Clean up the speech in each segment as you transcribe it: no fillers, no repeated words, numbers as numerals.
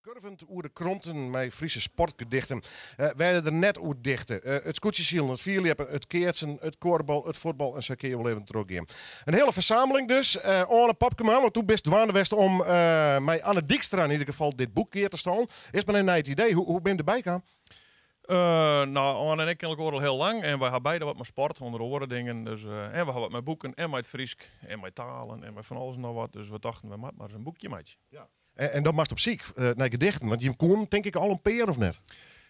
Kurvend oer de kronten mei Friese sportgedichten. Wêr't der net oer dichte. It skûtsjesilen, it fierljeppen, it keatsen, it kuorbal, it fuotbal en sa kinne je wol even trochgean. In hiele fersameling dus. Oane Popkema, want do bist dwaande west om mei Anne Dykstra yn ieder gefal dit boek gear te stallen. Earst mar even nei it idee, hoe bin je derby kaam? No, Anne en ik kenne elkoar al hiel lang en wy ha beide wat mei sport, ûnder oare dingen. Dus, en we ha wat mei boeken en mei it Frysk en mei talen en mei fan alles en noch wat. Dus we tochten, we moatte mar ris in boekje meitsje. En dan moatst op syk nei gedichten, want jim koenen tink ik al in pear of net?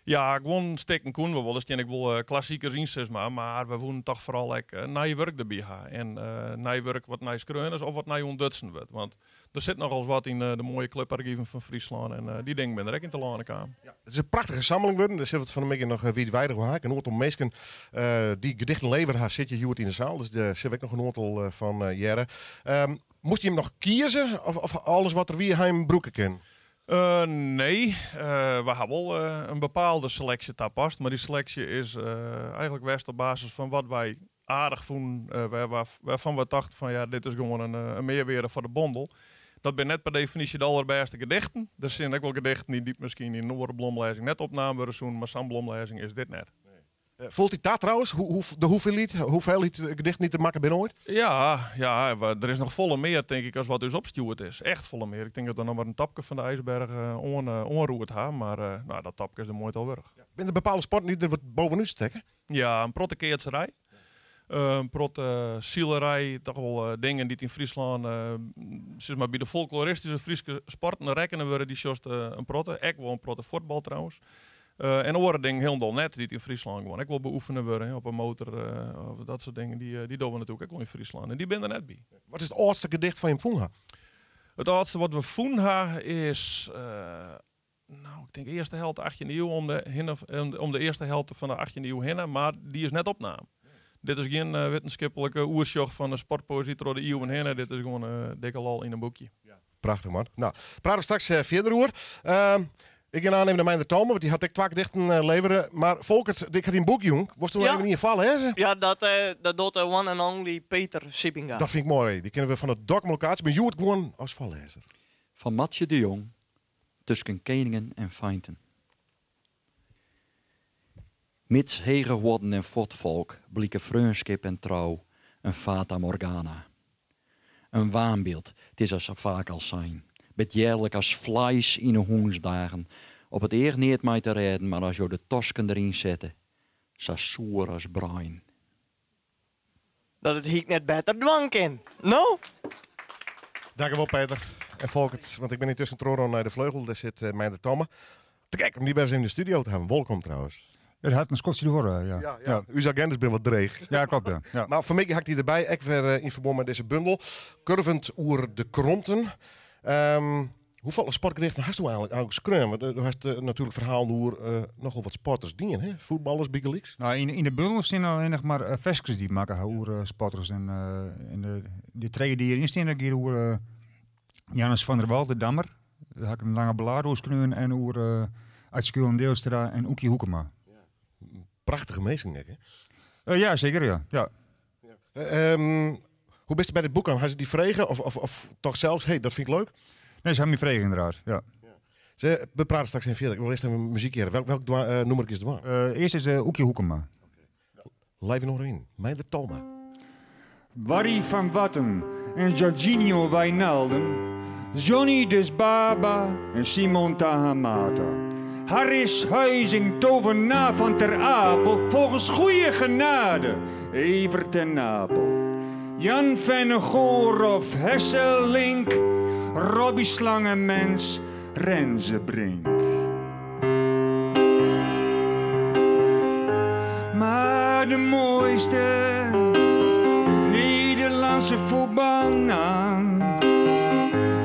Ja, guon stikken koenen we wol, der stean ek wol klassikers yn sis mar, mar we woenen toch foaral ek nij wurk derby ha. En nij wurk wat nij skreaun is of wat nij ûntdutsen wurdt. Want der sit nochal wat yn de moaie klipargiven fan Fryslân en dy dingen binne der ek yn telâne kaam. Ja, it is in prachtige samling wurden, dêr sille we it fan 'e middei noch wiidweidich oer ha. In oantal minsken dy't gedichten levere ha sitte hjoed yn de saal, dus dêr sille we ek noch in oantal fan hearre. Moast jim noch kieze of alles wat der wie ha jim brûke kinnen? Nee, we ha wol in bepaalde seleksje tapast, mar dy seleksje is eigenlik west op basis fan wat wy aardich fûnen, wêrfan we tochten fan ja, dit is gewoan in mearwearde foar de bondel. Dat binne net per definysje de allerbêste gedichten. Der sitte ek wol gedichten yn dy't miskien yn in oare blomlêzing net opnaam wurde soenen, mar sa'n blomlêzing is dit net. Folt dy ta trouwens, de hoeveelheid gedichten dy't der makke binne oait? Ja, ja, der is noch folle mear tink ik as wat ús opstjoerd is. Echt folle mear. Ik tink dat we noch mar in topke fan de ijsberg oanroerd ha, mar dat topke is de muoite al wurdich. Binne der bepaalde sporten dy't der wat bovenút stekke? Ja, in protte keatserij, in protte silerij, toch wol dingen dy't yn Fryslân sis mar by de folkloristyske Fryske sporten rekkene wurde, dy sjochst in protte. Ek wol in protte fuotbal trouwens. En oare dingen hielendal net, dy't yn Fryslân gewoan ek wol beoefene wurde, op 'e motor of dat soart dingen, dy dogge we natuerlik ek wol yn Fryslân en dy binne der net by. Wat is it âldste gedicht fan jim fûn ha? It âldste wat we fûn ha is, no, ik tink earste helte achttjinde iuw, om de hinne, om de earste helte fan de achttjinde iuw hinne, mar dy is net opnaam. Dit is gjin wittenskiplike oersjoch fan de sportpoëzy troch de iuwen hinne, dit is gewoan dikke lol yn in boekje. Prachtich man. No, prate we straks fierder oer. Ik gean aannemen nei Meindert Talma, want dy hat ek twa gedichten levere. Mar Folkert, ik ha dyn boek jûn. Wolst der even ien foarlêze? Ja, dat docht de one and only Peter Sibinga. Dat fyn ik moai. Dy kinne we fan de Dokkumer lokaasje, mar hjoed gewoan as foarlêzer. Fan Matsje de Jong, Tusken keningen en feinten. Mids hege huodden en fuotfolk blike freonskip en trou in fata morgana. In waanbyld, 't is al sa faak al sein, bedjerlik as fleis yn 'e hûnsdagen, op it each neat mei te rêden, mar as jo de tosken deryn sette, sa soer as brein. Dat it hie ik net better dwaan kin, no? Dankjewol Peter en Folkert, want ik bin yntusken trochrûn nei de fleugel. Dêr sit Meindert Talma. Te gek om dy wer ris yn de studio te hawwen. Wolkom trouwens. It hat in skoftsje duorre, ja. Ja, ja. Us agenda's binne wat dreech. Ja, klopt, ja. Ja. Mar fan 'e middei ha ik dy derby, ek wer yn ferbân mei dizze bundel. Kurvend oer de kronten. Hoefolle sportgedichten hast do eigenlik skreaun? Want do hast natuerlik ferhalen oer nochal wat sporters dien, hè? Fuotballers bygelyks. No, yn de bundel stean allinnich mar ferskes dy't ik makke ha oer sporters. En de trije dy't hjiryn stean, dat giet oer Jannes van der Wal, de dammer. Dêr ha ik in lange ballade oer skreaun. En oer Atze Kulen Deelstra en Oekje Hoekema. Prachtige minsken ek, hè? Ja, seker, ja. Ja. Hoe bist by dit boek kaam? Ha se dy frege of toch sels, hey, dat fyn ik leuk? Nee, se ha my frege ynderdaad, ja. Se, we prate straks even fierder. Ik wol earst even muzyk hearre. Welk nûmer is dwaan? Earst is Oekje Hoekema. Live in Oranje, Meindert Talma. Barry van Watten en Georginio Wijnaldum, Johnny Dusbaba en Simon Tahamata. Harris Huizing, tovenaar fan Ter Apel, volgens goeie genade, Evert ten Napel. Jan Vennegoor of Hesselink, Robbie Slangenmens, Renze Brink. Mar de moaiste Nederlânske fuotbalnamme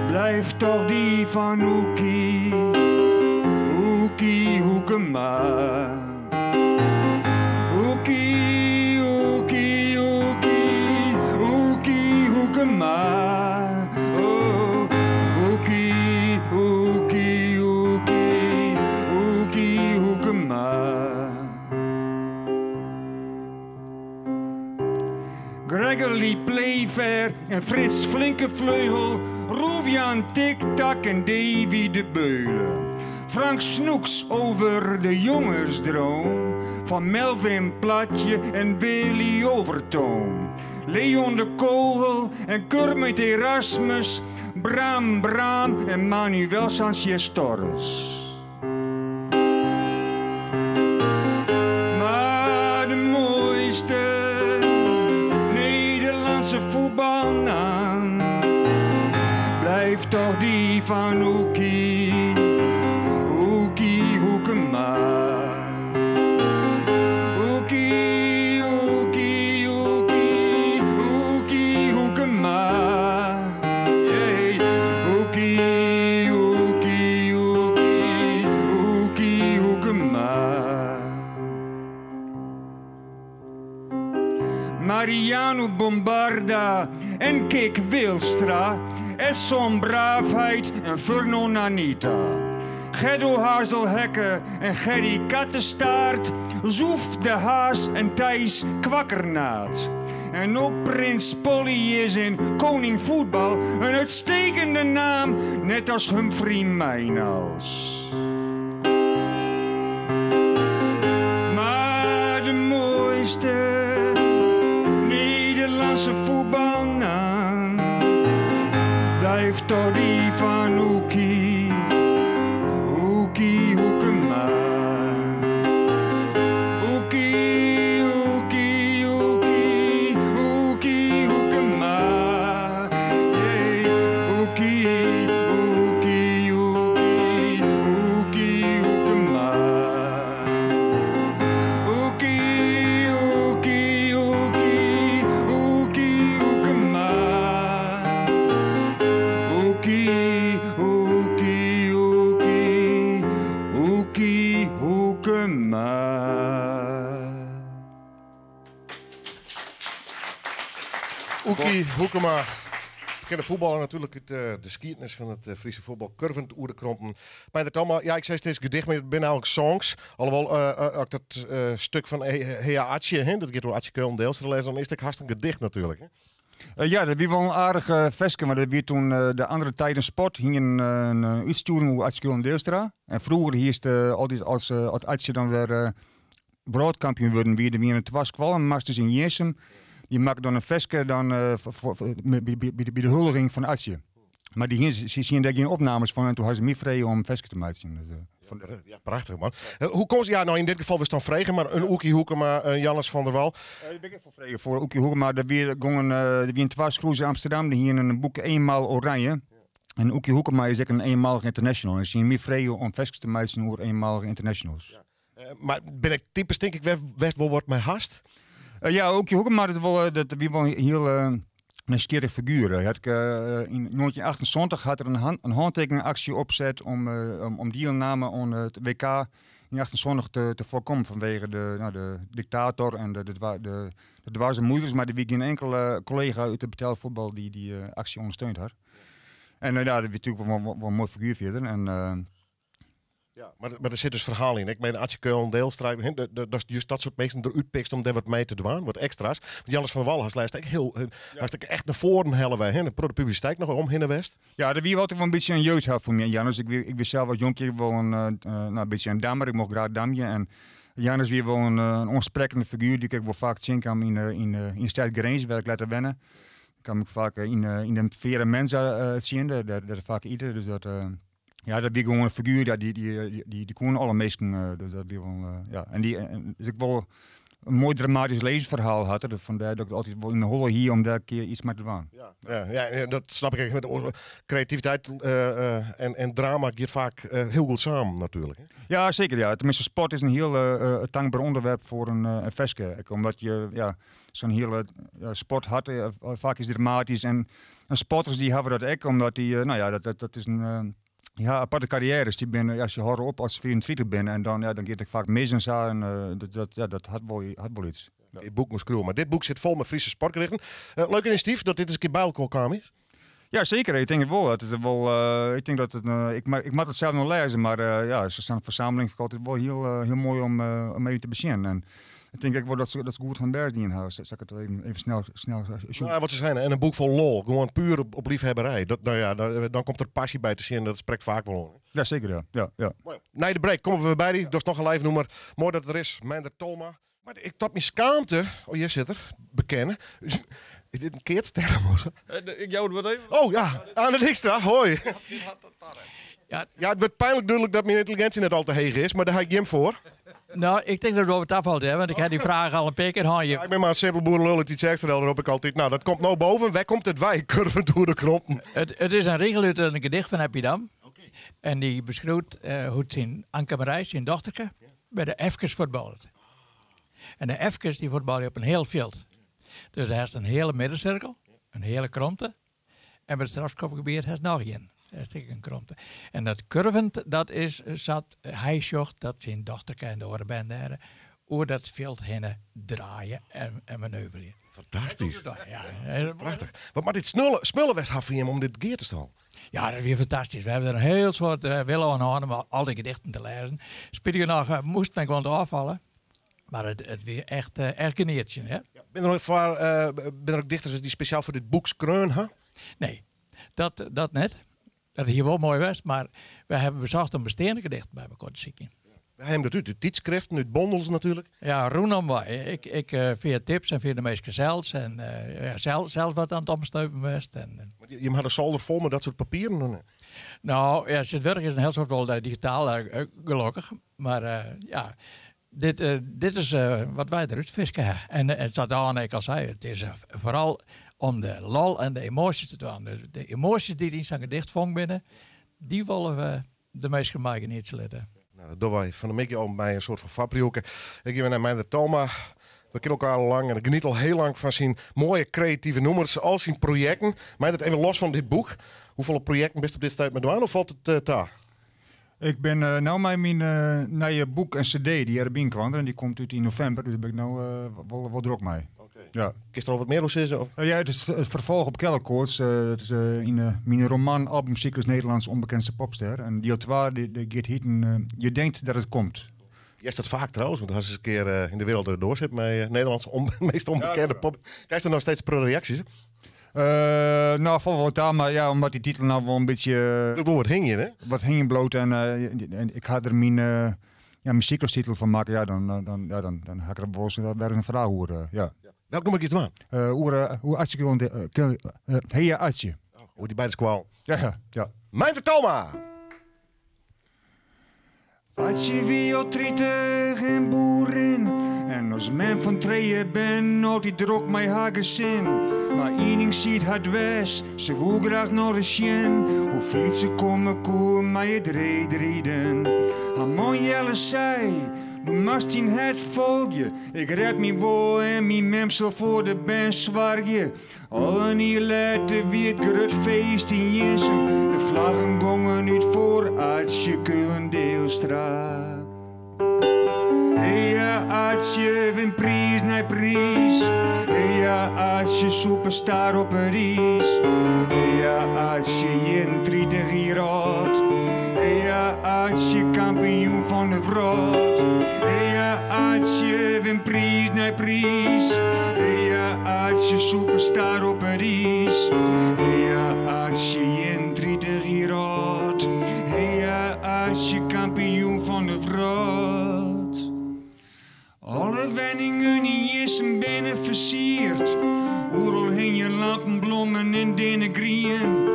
bliuwt toch dy fan Oekie, Oekie Hoekema. Oekie, Oekie, Oekie, Oekie Hoekema. Oh, Oekie, Oekie, Oekie, Oekie Hoekema. Gregory Playfair en Frits Flinkevleugel, Roelf-Jan Tiktak en Davy de Beulen. Frank Snoeks over de jongensdroom van Melvin Platje en Willy Overtoom. Leon de Kogel en Kermit Erasmus, Bram Braam en Manuel Sanchez Torres. Maar de mooiste Nederlandse voetbalnaam blijft toch die van Hoekie, Hoekie Hoekema. Hoekie, Hoekie, Hoekie, Hoekie Hoekema. Yeah. Hoekie, Hoekie, Hoekie, Hoekie Hoekema. Mariano Bombarda en Kik Wilstra, Edson Braafheid en Vernon Anita. Gerdo Hazelhekke en Gerry Kattenstaart, Zoef de Haas en Thijs Kwakkernaat. En ook Prins Polly is in Koning Voetbal een uitstekende naam, net als Humphrey Mijnals. Maar de mooiste Nederlandse voetbalnaam blijft toch die van Hoekie, Hoekie Hoekema. Hoekie, Hoekie, Hoekie, Hoekie Hoekema. Yeah. Hoekie, Hoekie, Hoekie, Hoekie Hoekema. Hoekie, Hoekie, Hoekie, Hoekie Hoekema. Hoekie, Hoekie, Hoekie, Hoekie Hoekema. Oekie Hoekema. Bekende voetballer natuurlijk uit de geschiedenis van het Friese voetbal. Curvend oer de krompen. Maar het allemaal, ja, ik zei steeds gedicht, maar het zijn eigenlijk songs. Alhoewel, ook dat stuk van Hea Atje, hè, dat gaat door Atje Keulen Deelstra lezen, dan is het hartstikke een gedicht natuurlijk. Hè? Ja, dat was wel een aardige veske, maar dat was toen de andere tijden sport. Hing een uitsturing over Atje Keulen Deelstra. En vroeger hier is het altijd als Atje dan weer broodkampioen worden, wie er weer een twas kwam, masters in Jesem. Die maakt dan een veske dan bij de huldiging van Atje. Maar die hier, ze zien daar geen opnames van en toen hadden ze me vrij om veske te maken. Dus van de Ja, prachtig man. Hoe komt ja, nou in dit geval was het dan Vregen, maar een Oekie Hoekema, een Jannes van der Wal. Ik ben voor Vregen. Voor Oekie Hoekema, daar weer gongen, er weer een twas in Amsterdam, die hier een boek Eenmaal Oranje. En Oekie Hoekema is ook een eenmalig international. En ze zien me vregen om veske te maken over eenmalige internationals. Ja. Maar ben ik typisch, denk ik, west wel wordt mij haast? Ja, Oekie Hoekema, dat wel dat wie wel een heel nieuwsgierig figuur. Hij had in 1978 had er een handtekeningactie opzet om deelname aan het WK in 78 te voorkomen vanwege de dictator en de dwaze moeders. Maar er was geen enkele collega uit de betaalde voetbal die actie ondersteund had. En ja, dat is natuurlijk wel een mooi figuur verder. En ja, maar er zit dus verhaal in. Ik meen, Atje Keulen, Deelstra, hè, dat is juist dat soort mensen eruit pikt om daar wat mee te doen, wat extra's. Want Jannes van Wal has lijst echt heel, hartstikke echt naar voren hellen wij, hè, de pro de publiciteit nog om in de West. Ja, dat wie altijd wel een beetje een jeugdheld voor mij, Jannes. Ik ben zelf als jonkje wel een beetje een dammer. Ik mocht graag damje. En Jannes weer wel een onsprekende figuur die ik wel vaak zien kan in de stad Grens, waar ik laten wennen. Ik kan me vaak in de Vera Mensa zien, daar vaak ieder. Dus dat ja, dat wie gewoon een figuur, ja, die kon alle meesten dus dat wie wel ja. En die, en, dus ik wel een mooi dramatisch levensverhaal had, dus vandaar dat ik altijd wel in de holle hier om daar een keer iets mee te doen. Ja, ja, ja, ja, dat snap ik. Met de creativiteit en drama gaat vaak heel goed samen natuurlijk. Hè? Ja, zeker. Ja. Tenminste, sport is een heel dankbaar onderwerp voor een veske. Ik, omdat je, ja, zo'n hele, ja, sport had, vaak is dramatisch. En sporters die hebben dat ook, omdat die nou ja, dat, dat, dat is een ja, aparte carrières. Die ben, ja, ze horen op als ze 24 zijn en dan, ja, dan gaat het vaak mis en zo. En dat, dat, ja, dat had wel iets. Ja. Het boek moest kroelen. Maar dit boek zit vol met Friese sportgerichten. Leuk initiatief dat dit eens een keer bij elkaar kwam is. Ja, zeker. Ik denk het wel. Het is wel ik denk dat het, ik moet het zelf nog lezen, maar ja, zo'n verzameling vind ik altijd wel heel mooi om even te bezien. En ik denk ook wel dat ze goed gaan bergen in huis. Zal ik het even snel zoeken. Nou, wat ze zijn, en een boek vol lol. Gewoon puur op liefhebberij. Dat, nou ja, dan komt er passie bij te zien. Dat spreekt vaak wel om. Ja, zeker. Ja. Ja, ja. Mooi. Na de break komen we weer bij die. Dat is nog een live noemer. Mooi dat het er is. Meindert Tolma. Maar ik tot mijn schaamte. Oh, hier zit er. Bekennen. Is dit een keertsterm of zo? Ik jou het wat even. Oh ja, Anne Dijkstra, hoi. Ja. Ja, het wordt pijnlijk duidelijk dat mijn intelligentie net al te heeg is, maar daar ga ik Jim voor. Nou, ik denk dat we over het afvalt, hè, want ik heb die vraag al een paar keer gehad. Ja, ik ben maar een simpel boerenlul, het iets extra, dan roep ik altijd. Nou, dat komt nou boven. Waar komt het wij? Curven door de krompen. Het is een regel uit een gedicht van Eppie Dam. En die beschrijft hoe het zijn Anke Marij, zijn dochterke, bij de Efkes voetballt. En de Efkes die voetballen op een heel veld. Dus hij heeft een hele middencirkel, een hele kromte. En bij het strafschopgebied heeft nog één. Dat is een kromte. En dat curvend, dat is, zat, hij zocht dat zijn dochterke en de oren oer dat veld heen draaien en manoeuvreren. Fantastisch. Ja, ja. Prachtig. Wat maar dit smullen West had voor hem om dit geer te staan. Ja, dat is weer fantastisch. We hebben er een heel soort willen aan om al die gedichten te lezen. Spijtig genoeg moest ik gewoon afvallen. Maar het weer echt geneertje, hè? Ja, ben er ook voor ben er ook dichters die speciaal voor dit boek skreun, hè? Nee, dat net. Dat hier wel mooi was, maar we hebben bezocht om bestaande gedichten bij elkaar te zoeken. We hebben dat uit de tijdschriften, uit bondels natuurlijk. Ja, roenom wij. Ik via tips en via de meeste zelfs. En ja, zelf wat aan het omsteupen was. En Maar je had een zolder vol met dat soort papieren? Of niet? Nou, ja, het werk is een heel soort wel digitaal, gelukkig. Maar ja, dit is wat wij eruit visken. En het zat aan, ik al zei, het is vooral om de lol en de emoties te doen. Dus de emoties die in zijn gedicht vong binnen, die willen we de meeste maken niet te laten. Nou, dat doen wij van de Mickey al bij een soort van fabriehoeken. Ik ga naar Meindert Tolma. We kennen elkaar al lang en ik geniet al heel lang van zijn mooie creatieve noemers, al zijn projecten. Meindert, even los van dit boek. Hoeveel projecten bist op dit tijd met doen of valt het daar? Ik ben nou met mijn nieuwe boek en cd die erbij kwam en die komt uit in november, dus daar ben ik nou wel druk mee. Oké. Ja. Kun je er al wat meer over zeggen, of? Ja, het is het vervolg op Kellerkoorts. Het is in mijn roman albumcyclus Nederlands onbekendste popster. En deel 2, de Geert Hieten, je denkt dat het komt. Jij is dat vaak trouwens, want als je eens een keer in de wereld erdoor zit met Nederlands meest onbekende Ja, pop. Krijg je er nog steeds pro-reacties? Nou, valt wel daar, maar ja, omdat die titel nou wel een beetje Het woord hing je, hè? Wat hing je bloot en ik had er mijn ja, mijn cyclustitel van maken, ja, dan had ik er wel eens, daar is een vraag over ja. Ja. Welk noem ik iets aan? Hoe Atje gewoon de kill hey, ja, Atje. Oh, hoe die bij de squal. Ja, ja, ja. Meindert Tolma! Atje wie al 30 en boerin. En als men van tweeën ben, nooit die drok mij haar gezin. Maar één ding ziet haar dwars, ze wil graag nog eens zien. Hoe fietsen komen koer, maar het reed rijden. Haar man Jelle zei, doe mast in het volgje. Ik red me wel en mijn mem zal voor de ben zwargje. Al een uur later wie het groot feest in Jinsum. De vlaggen gongen niet voor Atje Keulen-Deelstra. Hey ja, Atje, win prijs naar prijs. Hey ja, Atje, superstar op Parijs. Hey ja, Atje, 31 jaar oud. Hey ja, Atje, kampioen van de wereld. Hey ja, Atje, win prijs naar prijs. Hey ja, Atje, superstar op Parijs. Hey ja, Atje, 31 jaar oud. Hey ja, Atje, kampioen van de wereld. Alle wenningen in Jissen binnen versierd. Oeral hing je lampen, blommen en dinnen grien.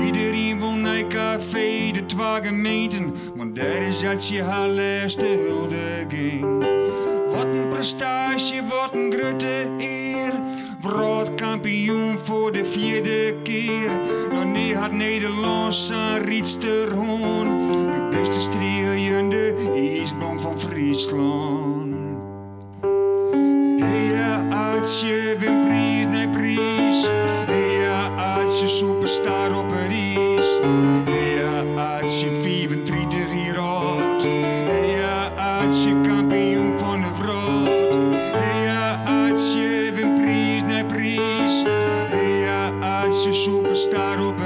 Iedereen wil naar café de twee gemeenten, want daar is Atje haar laatste huldiging. Wat een prestatie, wat een grote eer. Wereldkampioen voor de 4e keer. Nog nee had Nederland zijn rietsterhoorn. De beste strieljende ijsblom van Friesland. Hey ja, Atje, win prijs naar prijs. Hey ja, Atje, superstar op Parijs. Hey ja, Atje, 35 jaar oud. Hey ja, Atje, kampioen van de wereld. Hey ja, Atje, win prijs naar prijs. Hey ja, Atje, superstar op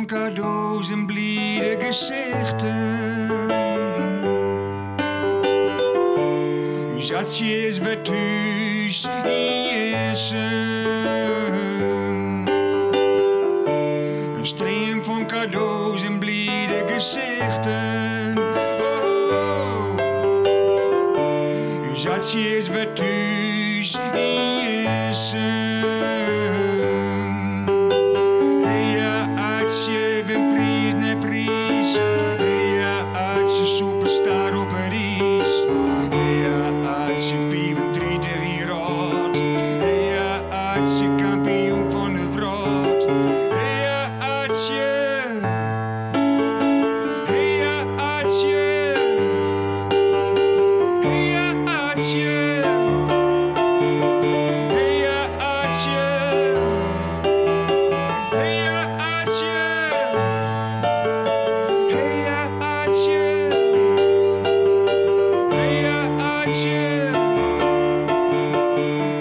kado's en blide gesichten. Us Atsje is wer thús yn Jirnsum. In stream fan kado's en blide gesichten. Oh, ús Atsje is wer thús yn Jirnsum. Heya Atsje, win priis nei priis. Heya Atsje, superstar op it iis. Heya Atsje, 35 jier âld. Heya Atsje, kampioen fan de wrâld. Heya Atsje, heya Atsje, heya Atsje, heya Atsje, heya Atsje, heya Atsje, heya Atsje,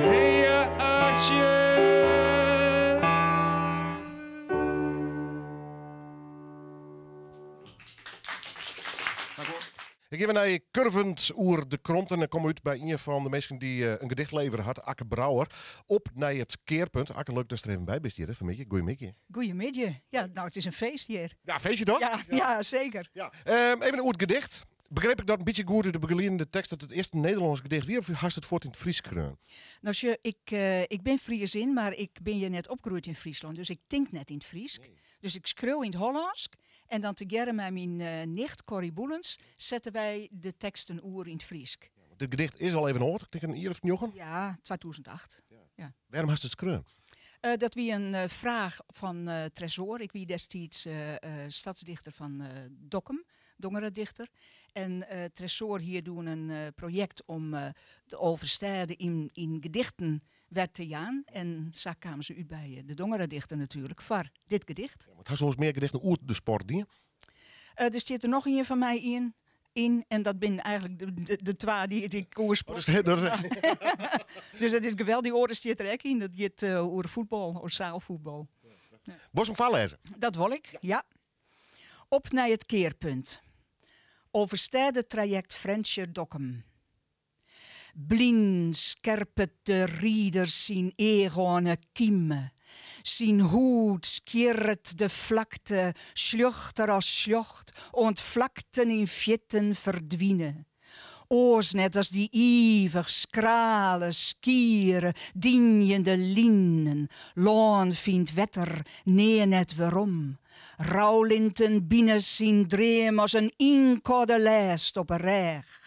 heya Atsje. Ik gean nei Kurvend oer de Kronten en kom út by ien fan de minsken dy't in gedicht levere hat, Akke Brouwer. Op nei it kearpunt. Akke, leuk datst der even by bist hjir, hè, fan 'e middei. Goeiemiddei. Goeiemiddei. Ja, nou, it is in feest hjir. Ja, feestje toch? Ja, ja, seker. Ja. Even oer it gedicht. Begriep ik dat in bytsje goed út de begeliedende tekst dat it earst in Nederlânsk gedicht wie of hast it fuort yn it Frysk skreaun? Nou, sjoch, ik, ik bin Friesin, mar ik bin hjir net opgroeid yn Fryslân, dus ik tink net yn it Frysk. Dus ik skriuw yn it Hollânsk en dan tegearre mei myn nicht Corrie Boelens sette wy de teksten oer yn it Frysk. Ja, want dit gedicht is al even âld, ik tink in jier of njoggen? Ja, 2008. Ja. Wêrom hast it skreaun? Dat wie in fraach fan Tresoar. Ik wie destiids stadsdichter fan Dokkum, dongeradichter. En Tresoar hie doe in projekt om de Alvestêde yn gedichten wer te jaan. En sa kamen se út by de dongeradichter natuerlik foar dit gedicht. Ja, want hast wolris mear gedichten oer de sport dien? Der stiet der noch ien fan my yn en dat binne eigentlik de twa dy't ik oer sport. Oh, dat is, Dus dat is geweldich. Dy oare stiet der ek yn. Dat giet oer fuotbal, oer sealfuotbal. Wolst him foarlêze? Dat wol ik, ja. Op nei it kearpunt. Alvestêdetrajekt Frjentsjer-Dokkum. Blyn skerpet de rider syn each oan 'e kime. Syn hûd skjirret de flakte sljochter as sljocht oant flakten yn fierten ferdwine. Oars net as dy ivich skrale, skiere, dynjende linen. Lân fynt wetter nea net werom. Roulinten bine syn dream as in ynkâlde lêst op 'e rêch.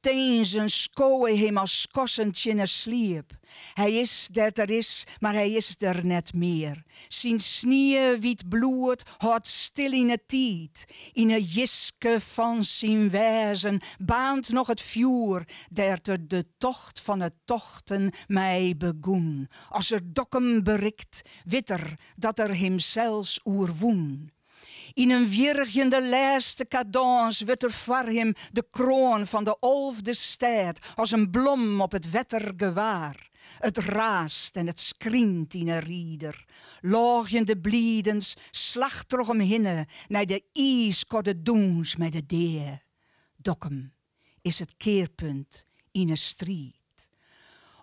Tinzen skowe him as skossen tsjin 'e sliep. Hy is dêr't er is, mar hy is der net mear. Syn sniewyt bloed hâldt stil yn 'e tiid. Yn 'e jiske fan syn wêzen baarnt noch it fjoer dêr't er de tocht fan 'e tochten mei begûn. As er Dokkum berikt, wit er dat er himsels oerwûn. Yn in wjirgjende lêste kadâns wurdt der foar him de kroan fan de alfde stêd as in blom op it wetter gewaar. It raast en it skrynt yn 'e rider. Lôgjende blidens slacht troch him hinne nei de iiskâlde dûns mei de dea. Dokkum is it kearpunt yn 'e striid.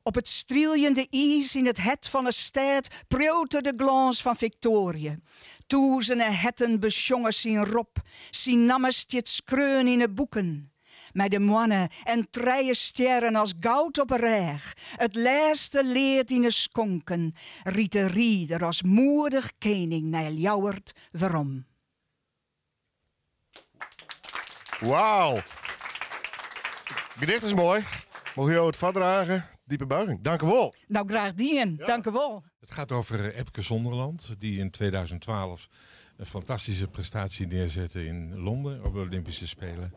Op it strieljende iis yn it hert fan 'e stêd priuwt er de glâns fan fiktoarje. Tûzenen herten besjonge syn rop, syn namme stiet skreaun yn 'e boeken. Mei de moanne en trije stjerren as goud op 'e rêch, it lêste lead yn 'e skonken, rydt de rider as moedich kening nei Ljouwert werom. Wauw. Gedicht is moai. Mocht jo it foardrage? Diepe buiging. Dank u wol. Nou, graach dien. Ja. Dank u wol. Het gaat over Epke Zonderland, die in 2012 een fantastische prestatie neerzette in Londen op de Olympische Spelen.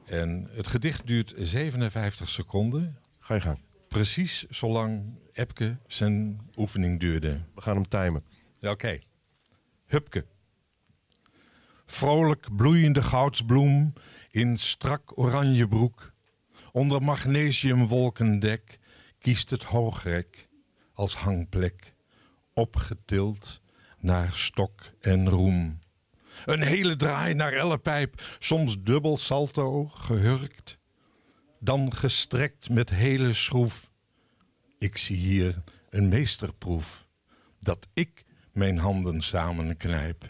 En het gedicht duurt 57 seconden. Ga je gang. Precies zolang Epke zijn oefening duurde. We gaan hem timen. Ja, oké. Hupke. Vrolijk bloeiende goudsbloem in strak oranje broek. Onder magnesiumwolkendek kiest het hoogrek als hangplek. Opgetild naar stok en roem. Een hele draai naar ellepijp, soms dubbel salto, gehurkt. Dan gestrekt met hele schroef. Ik zie hier een meesterproef, dat ik mijn handen samenknijp.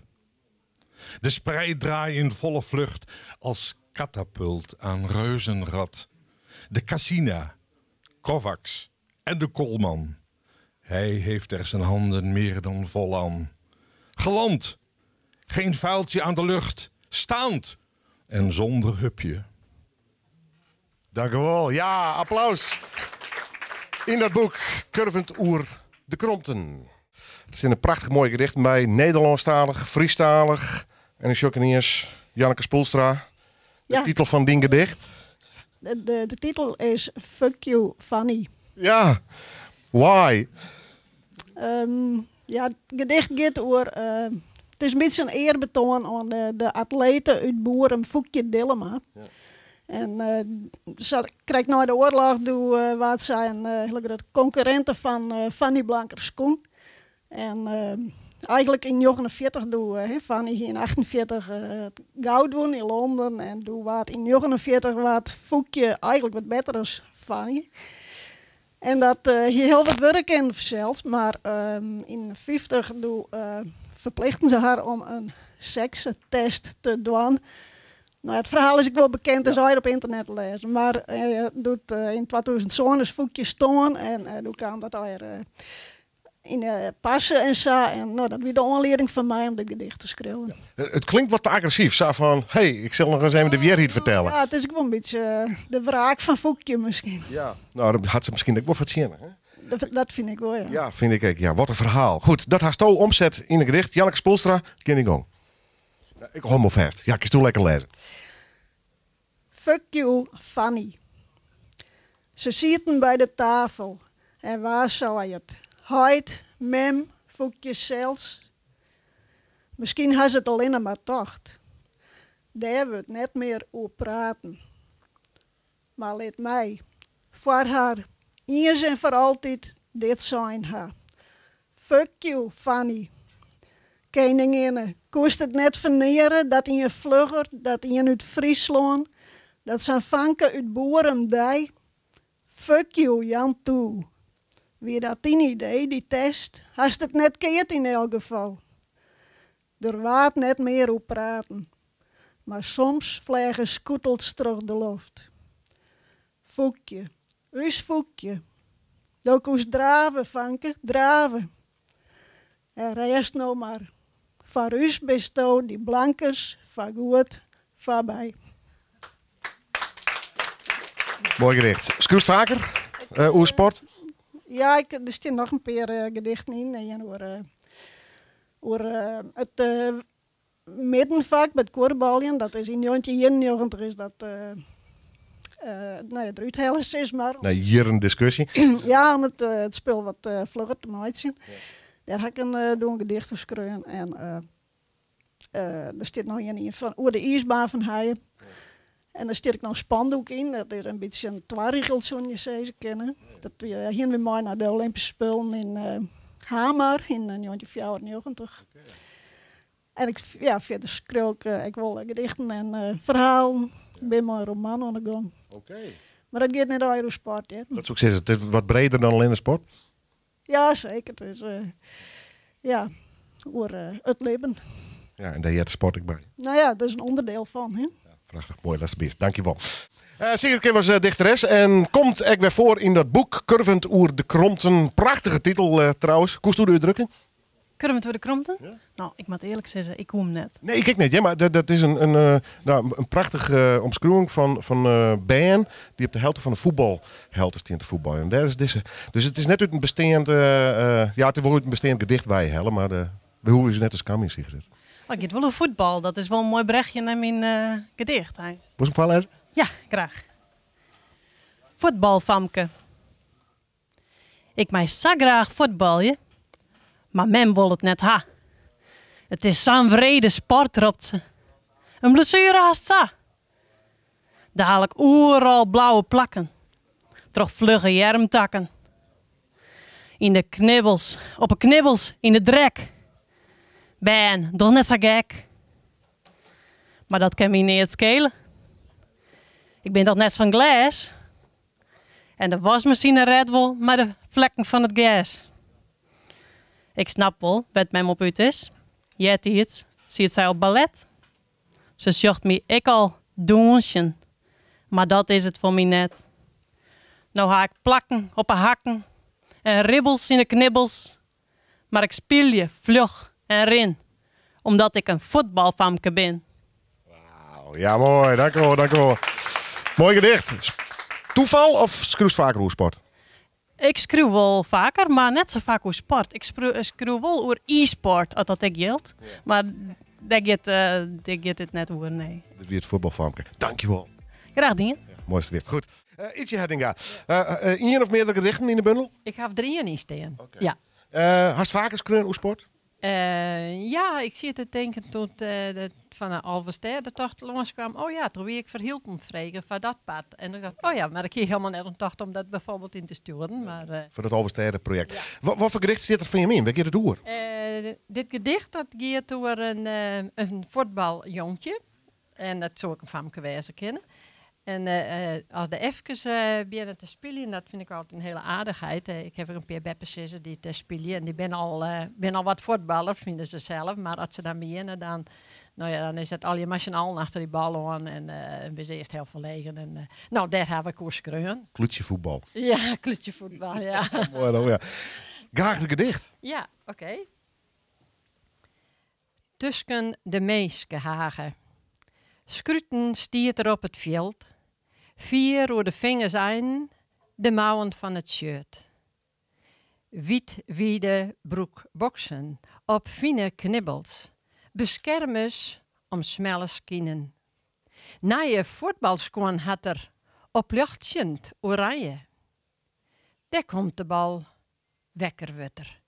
De spreiddraai in volle vlucht als katapult aan reuzenrad. De Cassina, Kovacs en de Kolman. Hij heeft er zijn handen meer dan vol aan. Geland, geen vuiltje aan de lucht, staand en zonder hupje. Dank u wel. Ja, applaus. In dat boek Kurvend Oer de Kromten. Het is een prachtig mooi gedicht bij Nederlandstalig, Friestalig en een Jockeneers, Janneke Spoelstra. De Ja. titel van die gedicht. De titel is Fuck You, Fanny. Ja, why? Ja, het gedicht gaat over... het is een beetje een eerbetoon aan de atleten uit Boerum, Foekje Dillema. En ze kreeg na de oorlog door wat zijn hele grote concurrenten van Fanny Blankers-Koen. En eigenlijk in 49 doe, hè, Fanny hier in 48 het goud doen in Londen. En doe wat in 49 wat Foekje eigenlijk wat beter is Fanny. En dat hier heel wat werk in verzeld, maar in 50 doe verplichten ze haar om een sekstest te doen. Het verhaal is ook wel bekend, dat zou je op internet lezen. Maar doet in 2007 is Foekje stoon en toen kwam dat al in passen en zo. En dat was de aanleiding van mij om dit gedicht te schrijven. Ja. Het klinkt wat te agressief. Zo van, hey, ik zal nog eens even de weerheid vertellen. Ja, het is ook wel een beetje de wraak van Foekje misschien. Ja, dat had ze misschien ook wel verzinnen, hè? Dat vind ik wel, ja. Ja, vind ik ook. Ja, wat een verhaal. Goed, dat haar al omzet in een gedicht. Janneke Spoelstra, ken ik ook. Nou, ik hou me vast. Ja, ik is toe lekker lezen. Fuck you, Fanny. Ze zitten bij de tafel. En waar zou hij het? Heid, mem, Foekje zelfs. Misschien had ze het alleen maar tocht. Daar wordt net meer over praten. Maar laat mij, voor haar, eens en voor altijd dit zijn haar. Fuck you, Fanny. Koninginne, koest het net verneren dat in je vlugger, dat in uit Friesland, dat zijn vanken uit Boerum dij. Fuck you, Jan toe. Wie dat die idee, die test, hast het net keert in elk geval. Er waard net meer op praten, maar soms vliegen scootels terug de lucht. Foekje, us Foekje. Doe koest draven, vanke, draven. En rest nou maar. Voor us besto die blankes, van goed, voorbij. Mooi gedicht. Schrijft vaker? Oersport? Ja, er staan nog een paar gedichten in. En over het middenvak met koorbaljen. Dat is in 1991 is dat het eruit halen is maar. Nee, hier een discussie. Ja, om het spul wat vlugger te maken. Daar heb ik door een gedicht geschreven. En er staat nog een in van oer de ijsbaan van Heijen. En daar staat ik nog een spandoek in. Dat is een beetje een twarigel, zo'n je ze kennen. Dat we hier weer mee naar de Olympische Spelen in Hamar in 1994. En ik, ja, verder schreeuw ik wil gedichten en verhalen. Ik ben mijn roman aan de gang. Maar dat gaat niet over sport, hè. Dat is ook zeggen, het is wat breder dan alleen de sport? Ja, zeker. Het is over het leven. Ja, en daar hoort de sport ook bij. Nou ja, dat is een onderdeel van, hè. Ja, prachtig, mooi, dat is best. Dankjewel. Sigrid Kim was dichteres en komt ook weer voor in dat boek Kurvend oer de Kromten. Prachtige titel trouwens. Koest u de drukken? Kurvend oer de Kromten? Ja. Nou, ik moet eerlijk zeggen, ik hoor hem net. Nee, ik kijk net, ja, maar dat is een prachtige omschrijving van Ben die op de helft van de voetbalhelft is in te voetballen. En daar is deze. Dus het is net uit een bestaand ja, het is wel uit een bestaand gedicht wij hellen, maar we hoeven ze net als Camille, Sigrid. Maar het gaat wel over voetbal, dat is wel een mooi berichtje naar mijn gedicht. Hè. Wil je hem voorlezen? Ja, graag. Voetbalfamke. Ik mij zo graag voetballen, maar men wil het net ha. Het is zo'n wrede sport, roept ze. Een blessure haast zo. Dadelijk oeral blauwe plakken. Troch vlugge jermtakken. In de knibbels, op de knibbels, in de drek. Ben, doch net zo gek. Mar dat kin my neat skele. Ik bin toch net fan glês? En de waskmasine rêdt wol mei de flekken fan it gers. Ik snap wol wêr't mem op út is. Eartiids siet sy op ballet. Se sjocht my ek al dûnsjen, mar dat is it foar my net. No ha ik plakken op 'e hakken en ribbels yn 'e knibbels, mar ik spylje fluch en rin, omdat ik in fuotbalfamke bin. Ja, moai. Dankewol, dankewol. Moai gedicht. Toefal of skriuwst faker oer sport? Ik skriuw wol faker, mar net sa faak oer sport. Ik skriuw wol oer e-sport, as dat ek jildt. Mar dêr giet, dêr giet it net oer, nee. Dit wie it fuotbalfamke. Dankjewol. Graach dien. Ja, moai datst der wiest. Goed. Ytsje Hettinga. Ien of meardere gedichten yn de bundel? Ik haw der ien yn stean, ja. Hast faker skreaun oer sport? Ja, ik siet te tinken toen it fan de Alvestêdetocht lânskaam. Oh ja, toen wie ik foar Hylpen frege foar dat part. En ik dacht, oh ja, mar ik hie hielendal net oan tocht om dat bijvoorbeeld yn te stjoeren. Mar, Foar dat Alvestêdeprojekt. Ja. Wat foar gedicht stiet der fan jim yn? Wêr giet it oer? Dit gedicht dat giet oer in fuotbaljonkje. En dat soe ek in famke wêze kinne. En as de efkes begjinne te spyljen, dat fyn ik altyd in hiele aardichheid. Ik haw ek in pear beppesizzen dy't spylje en dy binne al, binne al wat fuotballer, fine se sels. Mar as se dan begjinne, dan, no ja, dan is it allegear mei syn allen achter dy bal oan en binne se earst hiel ferlegen. En no, dêr haw ik oer skreaun. Klútsjefuotbal. Ja, klútsjefuotbal, ja. Moai dan, ja. Graach it gedicht. Ja, oké. Tusken de minskehage. Skruten stiet er op it fjild, fier oer de fingers einen, de mouwen fan it shirt. Wyt wide broek boksen op fine knibbels, beskermers om smelle skinen. Nije fuotbalskuon hat er, opljochtsjend oranje. Dêr komt de bal, Wekker wurdt er.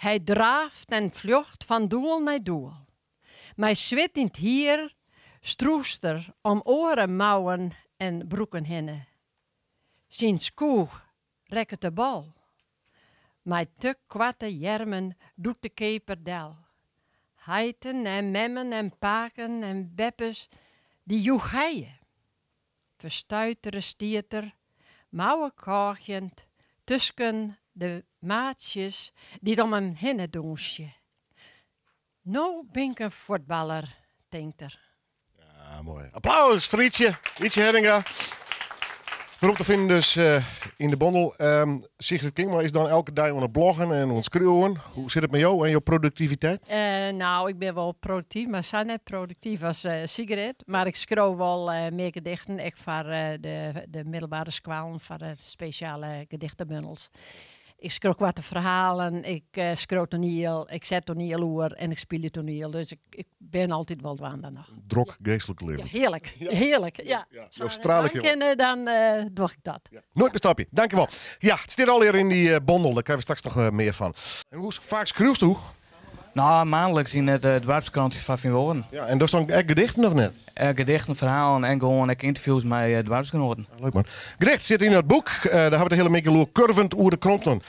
Hy draaft en fljocht fan doel nei doel. Mei swit yn 't hier strûst er om oare mouwen en broeken hinne. Syn skoech rekket de bal. Mei te koarte earmen dûkt de keeper del. Heiten en memmen en paken en beppes dy jûcheie. Ferstuitere stiet er, mouwekôgjend, tusken de maatsjes dy't om him hinne dûnsje. No bin ik in fuotballer, tinkt er. Ja, moai. Applaus foar Ytsje, Ytsje Hettinga. Werom te finen dus yn de bondel. Sigrid Kingma is dan elke dei oan it bloggen en oan it skriuwen. Hoe sit it mei jo en jo produktiviteit? Nou, ik bin wol produktyf, mar sa net produktyf as Sigrid. Mar ik skriuw wol mear gedichten, ek foar de middelbere skoallen, foar de spesjale gedichtebundels. Ik skriuw koarte ferhalen, ik skriuw toaniel, ik set toaniel oer en ik spylje toaniel. Dus ik bin altyd wol dwaande noch. Drok geestlik libben. Ja, hearlik, hearlik. Ja. Jo strale ik kin, dan doch ik dat. Noait mear stopje. Dankjewol. Ja, it stiet allegear yn dy bondel, dêr krije we straks noch mear fan. En hoe faak skriuwsto? No, maandelijks yn it doarpskrantsje fan Feanwâlden. Ja, en dochst dan ek gedichten of net? Gedichten, ferhalen en gewoan ek ynterviews mei doarpsgenoaten. Leuk man. Gedicht sit yn it boek. Dêr hawwe we it de hiele middei oer Kurvend oer de Kronten.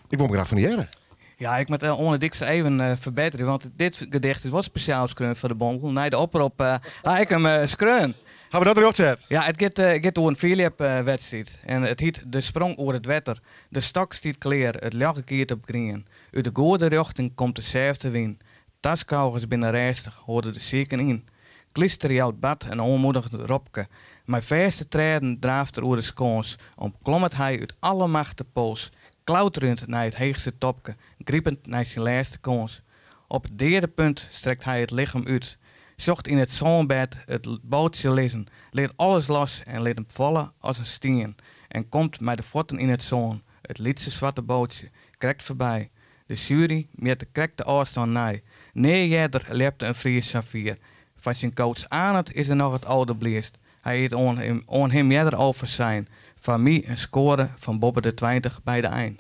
Ik wol him graach fan dy hearre. Ja, ik moat Oane Dykstra even ferbetterje, want dit gedicht is wol spesjaal skreaun foar de bondel. Nei de oprop ha ik him skreaun. Hawwe we dat rjochtset? Ja, it giet oer in fierljepwedstriid en it hyt De sprong oer it wetter. De stok stiet klear, it ljocht giet op grien. Ut de goede rjochting komt de sêfte wyn. Taskôgers binne rêstich, hâlde de siken yn. Klyster jout Bart in oanmoedigjend ropke. Mei fêste trêden draaft er oer de skâns, omklommet hy út alle macht de pols, klauterjend nei it heechste topke, gripend nei syn lêste kâns. Op it deade punt strekt hy it lichem út, sjocht yn it sânbêd it baltsje lizzen, lit alles los en lit him falle as in stien en komt mei de fuotten yn it sân, it lytse swarte baltsje, krekt foarby. De sjuery mjit de krekte ôfstân nei. Nea earder ljepte in Fries sa fier. Foar syn coach Arend is er noch it alderbliidst. Hy hie it oan him earder al foarsein. Foar my in skoare fan boppe de 20 by de ein.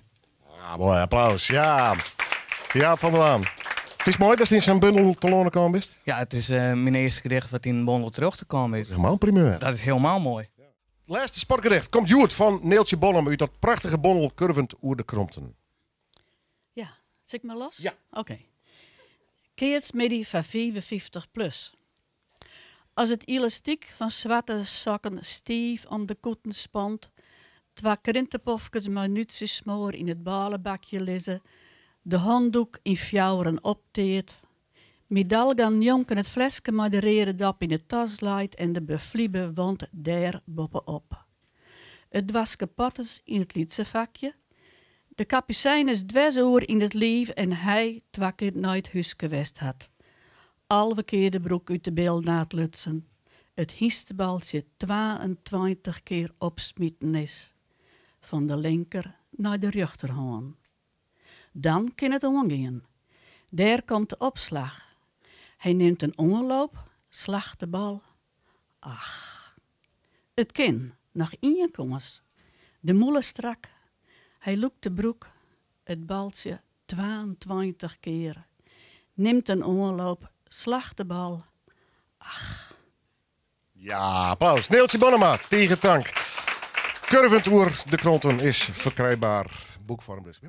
Ah, moai applaus. Ja. Jaap van der Laan. Fynst it moai datst yn sa'n bundel telâne kaam bist? Ja, it is myn earste gedicht wat yn in bondel terjochte kaam is. Dat is helemaal in primeur. Dat is helemaal moai. Lêste sportgedicht komt hjoed fan Neeltje Bonham út dat prachtige bondel Kurvend oer de Kronten. Ja, sil ik mar los? Ja. Oké. Keatsmiddei foar 55 plus. As it elastyk fan swarte sokken stiif om de kûten spant, twa krintepofkes mei nútsjesmoar yn it bôlebakje lizze, de handoek yn fjouweren opteard, Midalgan njonken it fleske mei de reade dop yn de tas leit en de beflibe wand dêr boppe-op. It doaske potters yn it lytse fakje, de kapusynes dwers oer yn it liif en hy twa kear nei it húske west hat. 11 kear de broek út de bilnaad lutsen, it hynstebaltsje 22 kear opsmiten is, fan de linker nei de rjochterhân. Dan kin it oangean. Dêr komt de opslach. Hy nimt in oanloop, slacht de bal. Ach. It kin. Noch ien kâns. De mûle strak. Hy lûkt de broek, it baltsje 22 kear. Nimt in oanloop, slacht de bal. Ach. Ja, applaus. Neeltsje Bonnema, tige tank. Kurvend oer de kranten is ferkrijber. Boekfoarm dus.